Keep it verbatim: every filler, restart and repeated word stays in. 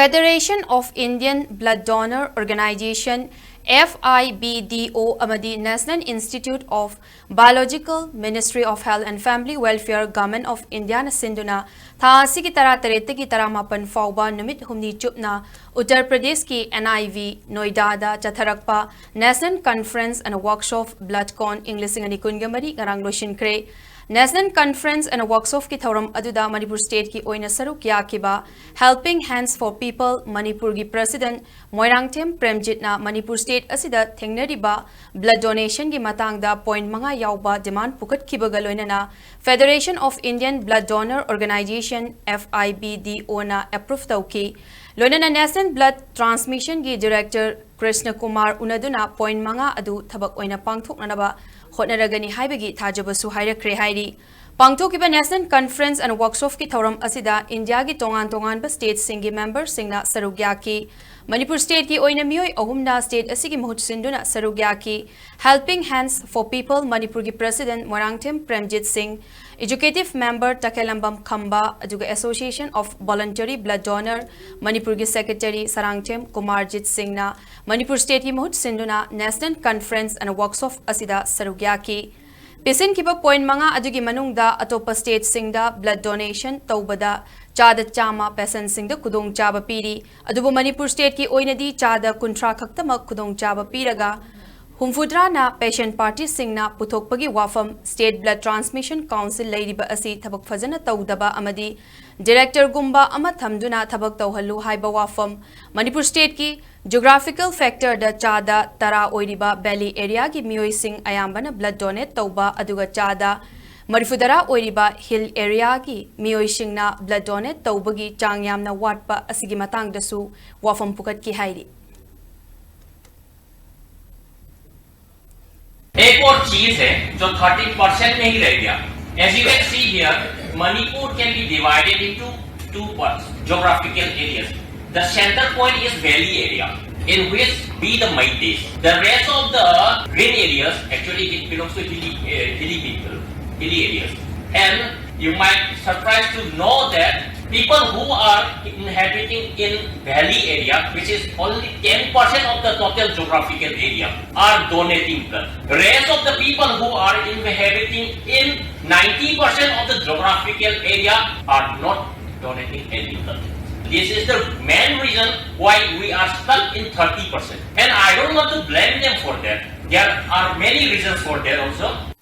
Federation of Indian Blood Donor Organization, F I B D O, ꯑꯃꯗꯤ National Institute of Biological, Ministry of Health and Family Welfare, Government of Indiaꯅ ꯁꯤꯟꯗꯨꯅ ꯊꯥ ꯑꯁꯤꯒꯤ ꯇꯔꯥꯇꯔꯦꯠꯇꯒꯤ ꯇꯔꯥꯃꯥꯄꯟ ꯐꯥꯎꯕ ꯅꯨꯃꯤꯠ ꯍꯨꯝꯅꯤ ꯆꯨꯞꯅ ꯎꯠꯇꯔ ꯄ꯭ꯔꯗꯦꯁꯀꯤ N I V ꯅꯣꯏꯗꯥꯗ ꯆꯠꯊꯔꯛꯄ National Conference and Workshop BloodCon ing ꯂꯤꯁꯤꯡ ꯑꯅꯤ ꯀꯨꯟꯒ ꯃꯔꯤ ꯉꯔꯥꯡ ꯂꯣꯏꯁꯤꯟꯈ꯭ꯔꯦ꯫ National Conference and Workshopꯀꯤ ꯊꯧꯔꯝ ꯑꯗꯨꯗ ꯃꯅꯤꯄꯨꯔ stateꯀꯤ ꯑꯣꯏꯅ ꯁꯔꯨꯛ ꯌꯥꯈꯤꯕ Helping Hands for People ꯃꯅꯤꯄꯨꯔꯒꯤ president ꯃꯣꯏꯔꯥꯡꯊꯦꯝ ꯄ꯭ꯔꯦꯝꯖꯤꯠꯅ ꯃꯅꯤꯄꯨꯔ state ꯑꯁꯤꯗ ꯊꯦꯡꯅꯔꯤꯕ blood donationꯒꯤ ꯃꯇꯥꯡꯗ point ꯃꯉꯥ ꯌꯥꯎꯕ demand ꯄꯨꯈꯠꯈꯤꯕꯒ ꯂꯣꯏꯅꯅ Federation of Indian Blood Donor Organization, F I B D Oꯅ approve ꯇꯧꯈꯤ꯫ ꯂꯣꯏꯅꯅ National Blood Transmissionꯒꯤ director Krishna Kumar ꯎꯅꯗꯨꯅ point ꯃꯉꯥ ꯑꯗꯨ ꯊꯕꯛ ꯑꯣꯏꯅ ꯄꯥꯡꯊꯣꯛꯅꯅꯕ ꯍꯣꯠꯅꯔꯒꯅꯤ ꯍꯥꯏꯕꯒꯤ ꯊꯥꯖꯕꯁꯨ ꯍꯥꯏꯔꯛꯈ꯭ꯔꯦ ꯍꯥꯏꯔꯤ꯫ ꯄꯥꯡꯊꯣꯛꯈꯤꯕ National Conference and Workshopꯀꯤ ꯊꯧꯔꯝ ꯑꯁꯤꯗ ꯏꯟꯗꯤꯌꯥꯒꯤ ꯇꯣꯉꯥꯟ ꯇꯣꯉꯥꯟꯕ stateꯁꯤꯡꯒꯤ memberꯁꯤꯡꯅ ꯁꯔꯨꯛ ꯌꯥꯈꯤ꯫ ꯃꯅꯤꯄꯨꯔ stateꯀꯤ ꯑꯣꯏꯅ ꯃꯤꯑꯣꯏ ꯑꯍꯨꯝꯅ state ꯑꯁꯤꯒꯤ ꯃꯍꯨꯠ ꯁꯤꯟꯗꯨꯅ ꯁꯔꯨꯛ ꯌꯥꯈꯤ꯫ Helping Hands for People ꯃꯅꯤꯄꯨꯔꯒꯤ president ꯃꯣꯏꯔꯥꯡꯊꯦꯝ ꯄ꯭ꯔꯦꯝꯖꯤꯠ ꯁꯤꯡ, executive member ꯇꯈꯦꯂꯝꯕꯝ ꯈꯝꯕ, ꯑꯗꯨꯒ Association of Voluntary Blood Donor ꯃꯅꯤꯄꯨꯔꯒꯤ secretary ꯁꯔꯥꯡꯊꯦꯝ ꯀꯨꯃꯥꯔꯖꯤꯠ ꯁꯤꯡꯅ ꯃꯅꯤꯄꯨꯔ stateꯀꯤ ꯃꯍꯨꯠ ꯁꯤꯟꯗꯨꯅ National Conference and Workshop ꯑꯁꯤꯗ ꯁꯔꯨꯛ ꯌꯥꯈꯤ꯫ ꯄꯤꯁꯤꯟꯈꯤꯕ point ꯃꯉꯥ ꯑꯗꯨꯒꯤ ꯃꯅꯨꯡꯗ ꯑꯇꯣꯞꯄ stateꯁꯤꯡꯗ blood donation ꯇꯧꯕꯗ ꯆꯥꯗ ꯆꯥꯝꯃ patientꯁꯤꯡꯗ ꯈꯨꯗꯣꯡꯆꯥꯕ ꯄꯤꯔꯤ꯫ ꯑꯗꯨꯕꯨ ꯃꯅꯤꯄꯨꯔ stateꯀꯤ ꯑꯣꯏꯅꯗꯤ ꯆꯥꯗ ꯀꯨꯟꯊ꯭ꯔꯥ ꯈꯛꯇꯃꯛ ꯈꯨꯗꯣꯡꯆꯥꯕ ꯄꯤꯔꯒ ꯍꯨꯝꯐꯨꯇꯔꯥꯅ patient partyꯁꯤꯡꯅ ꯄꯨꯊꯣꯛꯄꯒꯤ ꯋꯥꯐꯝ State Blood Transmission Council ꯂꯩꯔꯤꯕ ꯑꯁꯤ ꯊꯕꯛ ꯐꯖꯅ ꯇꯧꯗꯕ ꯑꯃꯗꯤ directorꯒꯨꯝꯕ ꯑꯃ ꯊꯝꯗꯨꯅ ꯊꯕꯛ ꯇꯧꯍꯜꯂꯨ ꯍꯥꯏꯕ ꯋꯥꯐꯝ, ꯃꯅꯤꯄꯨꯔ stateꯀꯤ geographical factorꯗ ꯆꯥꯗ ꯇꯔꯥ ꯑꯣꯏꯔꯤꯕ valley areaꯒꯤ ꯃꯤꯑꯣꯏꯁꯤꯡ ꯑꯌꯥꯝꯕꯅ blood donate ꯇꯧꯕ, ꯑꯗꯨꯒ ꯆꯥꯗ ꯃꯔꯤꯐꯨꯇꯔꯥ ꯑꯣꯏꯔꯤꯕ hill areaꯒꯤ ꯃꯤꯑꯣꯏꯁꯤꯡꯅ blood donate ꯇꯧꯕꯒꯤ ꯆꯥꯡ ꯌꯥꯝꯅ ꯋꯥꯠꯄ ꯑꯁꯤꯒꯤ ꯃꯇꯥꯡꯗꯁꯨ ꯋꯥꯐꯝ ꯄꯨꯈꯠꯈꯤ ꯍꯥꯏꯔꯤ꯫ एक और चीज है जो थर्टी परसेंट में ही रह गया। As you can see here, Manipur can be divided into two parts, geographical areas. The center point is valley area, in which be the Meiteis. The rest of the green areas actually it belongs to hilly, uh, hilly people, hilly areas. And you might surprised to know that People who are inhabiting in valley area, which is only ten percent of the total geographical area, are donating blood. Rest of the people who are inhabiting in ninety percent of the geographical area are not donating any blood. This is the main reason why we are stuck in thirty percent. And I don't want to blame them for that. There are many reasons for that also.